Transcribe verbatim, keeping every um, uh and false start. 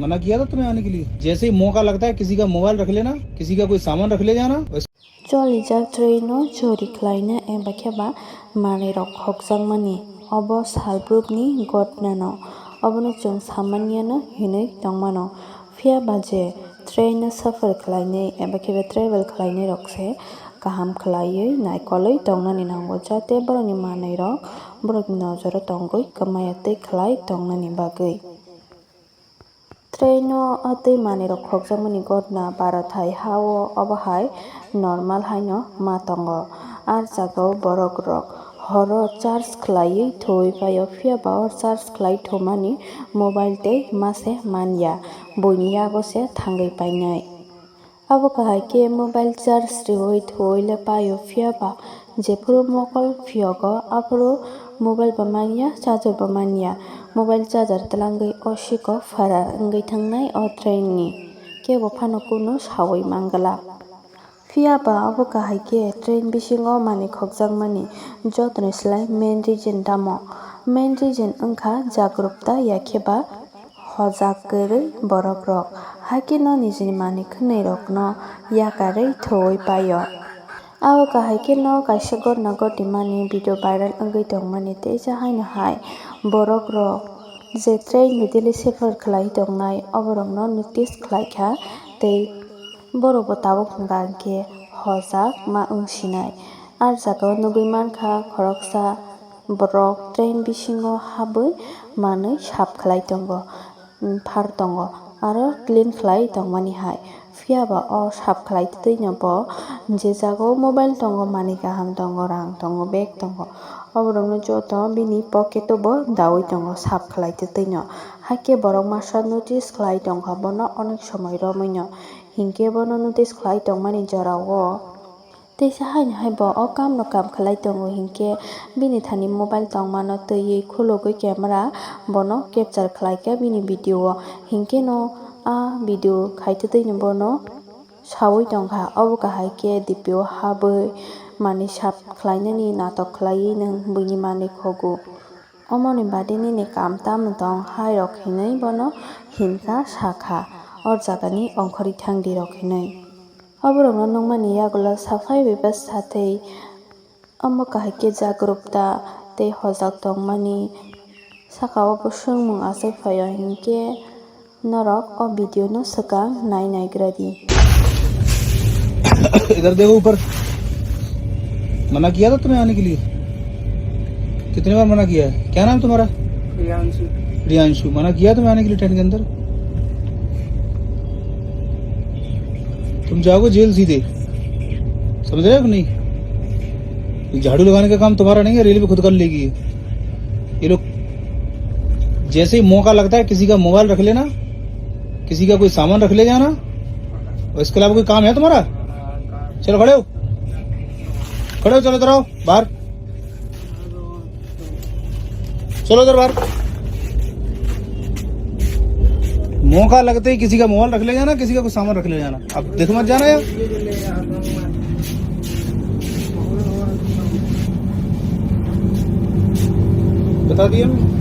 मना किया था तुम्हें आने के लिए। जैसे ही मौका लगता है, किसी का मोबाइल रख लेना, किसी का कोई सामान रख ले जाना। Cholijak train no chori khlaina eba khe ba manwi rok khokjakmani obo salbrumni ghotna no, obono chwng samanya no hinwi tongmano. Phiya ba je train no safar khlainai eba khe ba travel khlainai rok se kaham khlaiwi naikolwi tongnani nango, jate borokni manwi rok borokni nojoro tongwi kwmaya tei khlai tongnani bagwi. Train o a tei manwi rok khokjakmani ghotna Bharat hai ha o obo hai normal haino ma tongo. A jagao borok rok horo charge khlaiwi thuwi paio, phiya ba o charge khlai thumani mobile tei ma se manya, buini yago se thangwi painai. Abo kahai khe mobile charge riwi thuwi le paio, phiya ba jephuru mokol phiyogo aphuru mobile bo manya, charger bo manya. Mobile charger twlangwi o siko pharar wngwi thangnai o train ni, kebo phano kunu sawi mangla. Phiya ba abo kahai khe train bisingo manwi khokjakmani jotono slai main reason tamo? Main reason wngkha jagrupta ya khe ba hojak kwrwi borok rok, hakhe no nijini manwi khwnwi rokno yakarwi thuwi paio. Abo kahai khe no kaisa ghotna ghotimani video viral wngwi tongmani, teisa haino hai borok rok je train ni daily safar khlai tongnai oborokno notice khlai kha tei borok bo tabuk hwnka hwnkhe hojak ma wng sinai. A jagao nugwi mankha khoroksa borok train bisingo habwi manwi sap khlai tongo, phar tongo, aro clean khlai tongmani hai. Phiya ba o sap khlai twino bo je jagao mobile tongo, manwi kaham tongo, rang tongo, bag tongo, oborokno joto bini pocket o bo dawi tongo sap khlai twino. Hakhe borok masa notice khlai tongkha bono onek somoi romwino, hinkhe bono notice khlai tongmani jorao. Teisa haino hai bo o kam no kam khlai tongo, hinkhe bini thani mobile tongmano twiwi khulugwi camera bono capture khlaikha bini video o, hinkhe no a video khaitwtwino bono sawi tongkha. Obo kahai khe D P o habwi manwi sap khlainani natok khlaiwi nwng buini manwi khogo. Omoni bade nini kam tamo tong hai rok hinwi bono hinkha sakha, o jagani ongkhorwi thangdi rok hinwi. Oborokno nukmani yagulo saphai bai ba sathai, omo kahai khe jagrupta tei hojak tongmani saka o bo swngmung achai phaio hinkhe norok o video no swkang nai naigra di. इधर देखो ऊपर, मना किया था तुम्हें आने के लिए, कितने बार मना किया है? क्या नाम तुम्हारा? प्रियांशु। प्रियांशु, मना किया तुम्हें आने के लिए ट्रेन के अंदर? तुम जाओगे जेल सीधे, समझ रहे हो कि नहीं? झाड़ू लगाने का काम तुम्हारा नहीं है, रेलवे खुद कर लेगी। ये लोग जैसे ही मौका लगता है, किसी का मोबाइल रख लेना, किसी का कोई सामान रख ले जाना, और इसके अलावा कोई काम है तुम्हारा? चलो खड़े हो, खड़े हो, चलो इधर आओ बाहर। चलो उधर बाहर। मौका लगते ही किसी का मोबाइल रख ले जाना, किसी का कुछ सामान रख ले जाना। अब देखो मत जाना यार। बता दिया मैंने।